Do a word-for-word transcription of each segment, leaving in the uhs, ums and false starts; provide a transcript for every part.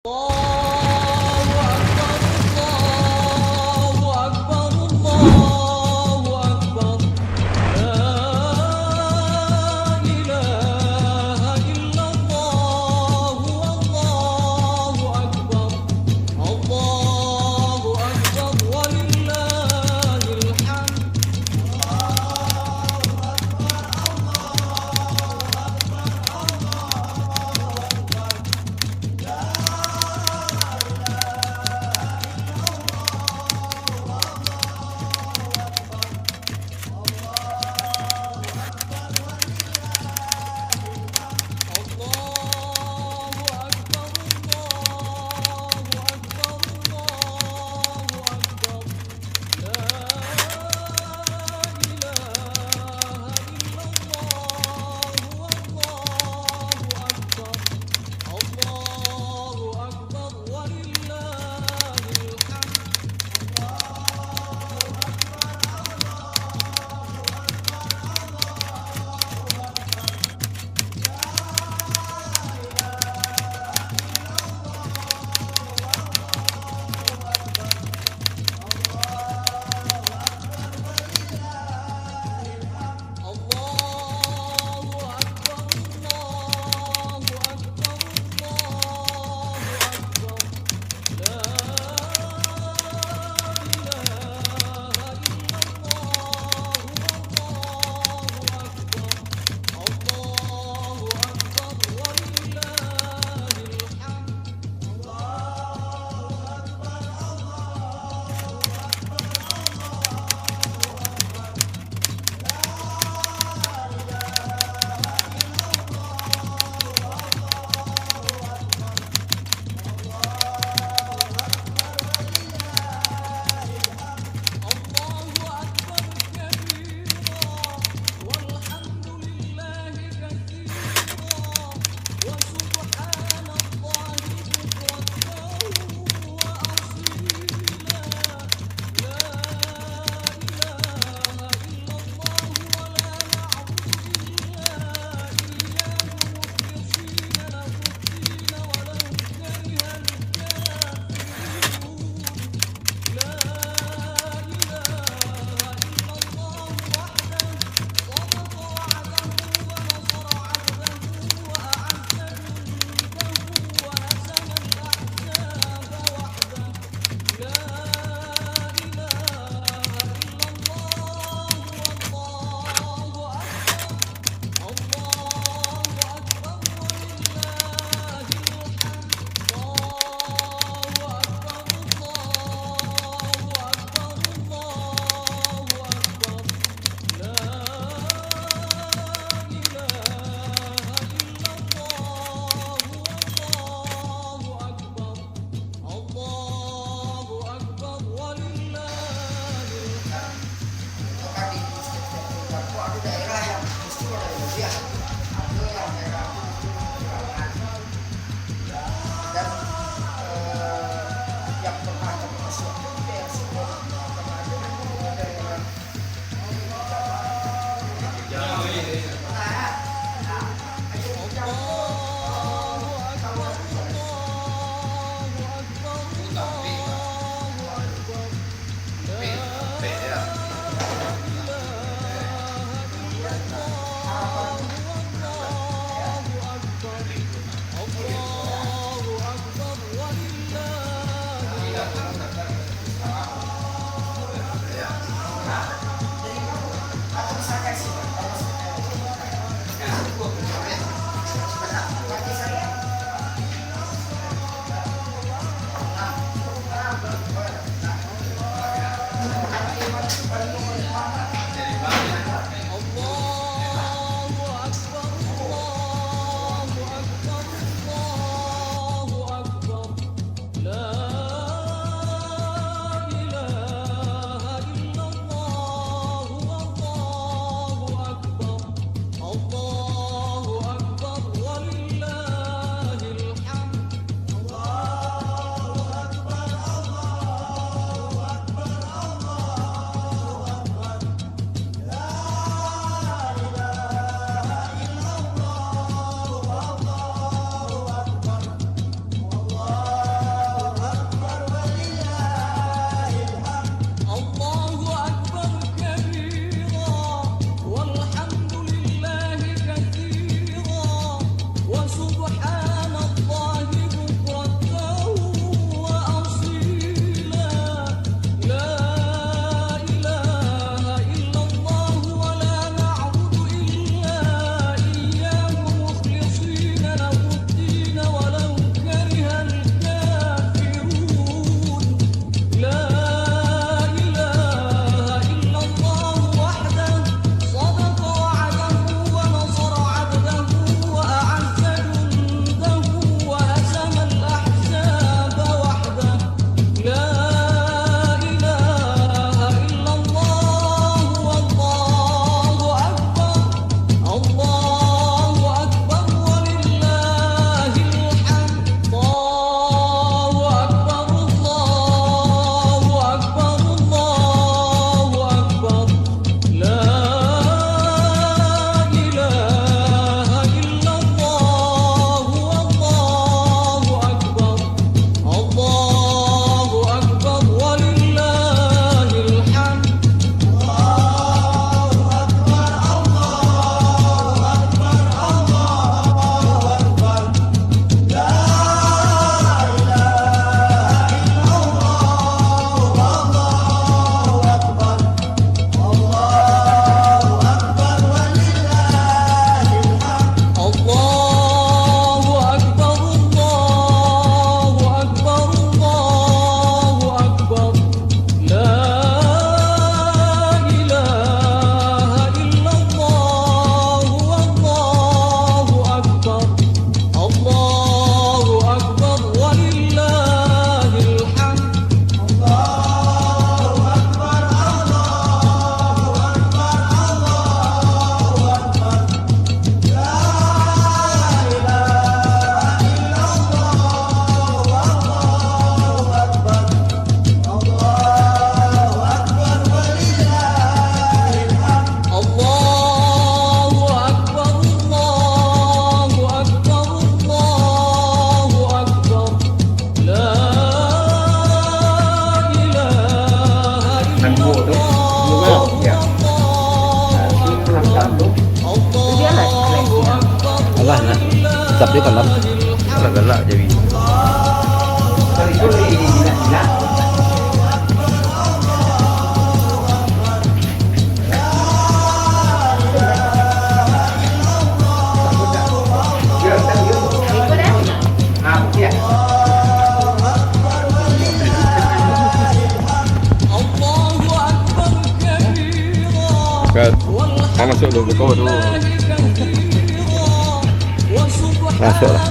الله أكبر، الله أكبر، الله أكبر. لا إله إلا الله، الله أكبر، الله أكبر ولله الحمد. Tapi kalam. Galak-galak jadi. Kan, ah, masuk dulu, buka dulu. Masuk lah.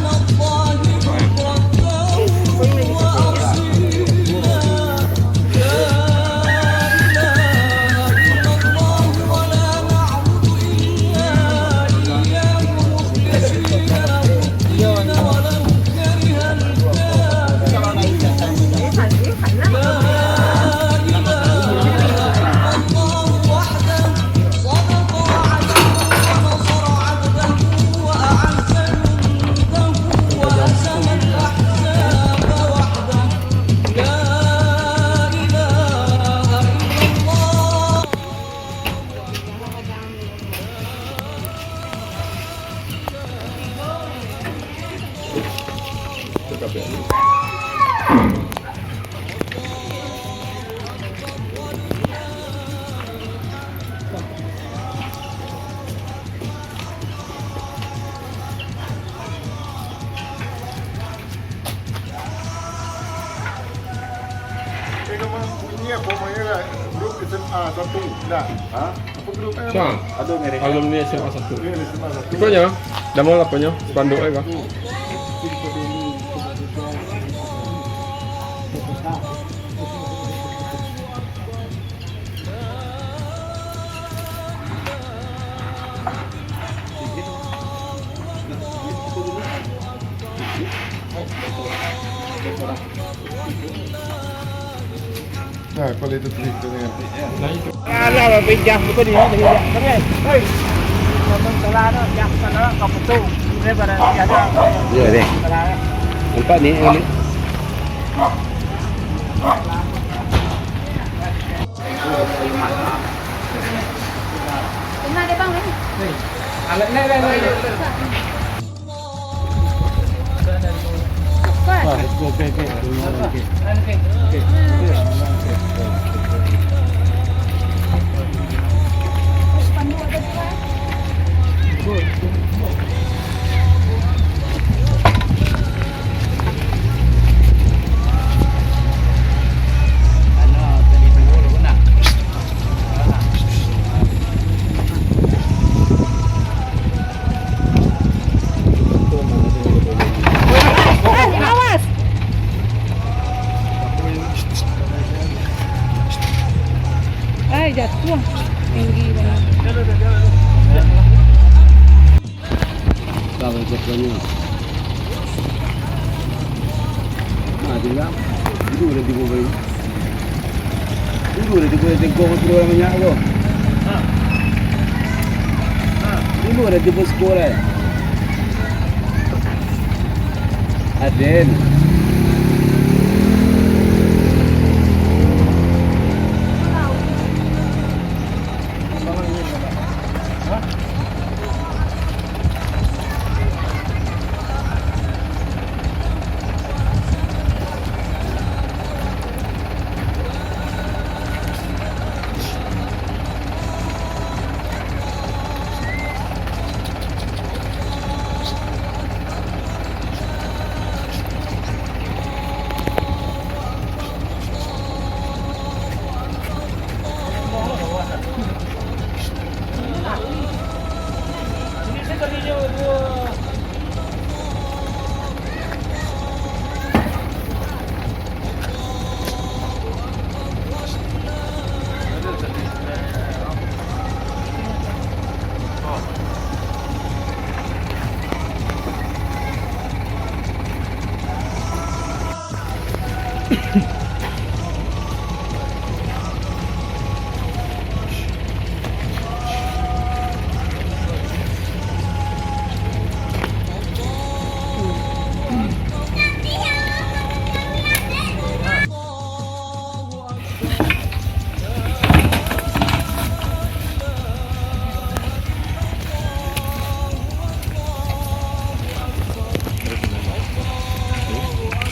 Eh, nama bunyi apa, main lah? Grup S M A satu, dah. Ha? Apa grup, eh? Sa, alumni S M A satu. Alumni S M A satu. Iko nyo, namo aponyo? Spanduk e kah? Nah, kalau itu cerita ni. Alah, babejah bukan dia, babejah. Hei. Ngomong salah tu, yang salah kau betul. Ini barang dia ada. Ya, deh. Salah. Nampak ni, ni. Tengah dia, bang, ni. Alat ni, bang, ni. Eh, awas. Ai, jatuah. Tinggi banget. Tahu jatuhnya. Nah, dia bilang, dulu udah tiba bayi. Dulu udah tiba tengkong suruh orang banyak tu. Dulu udah tiba sekolah. Aden.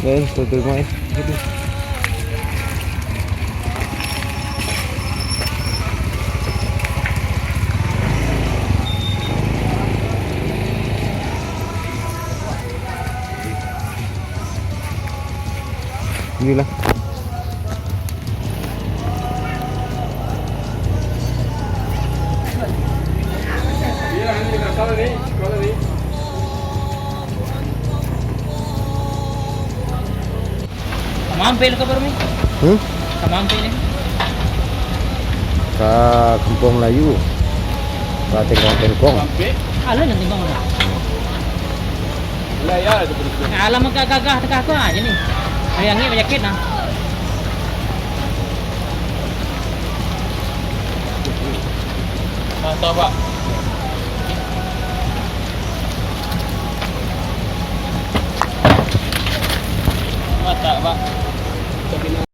Eh, tuh, tuh, Mai. Aduh. Inilah. Mampir ka baru ni. Hmm? Ka mampir ni. Ka Kampung Melayu. Ka Tengkong-Tengkong. Alah, nanti bang. Nah, alam agak gagah tengah tu aja ni. Hari angin penyakit nah. Mantap, Pak. Mantap, Pak.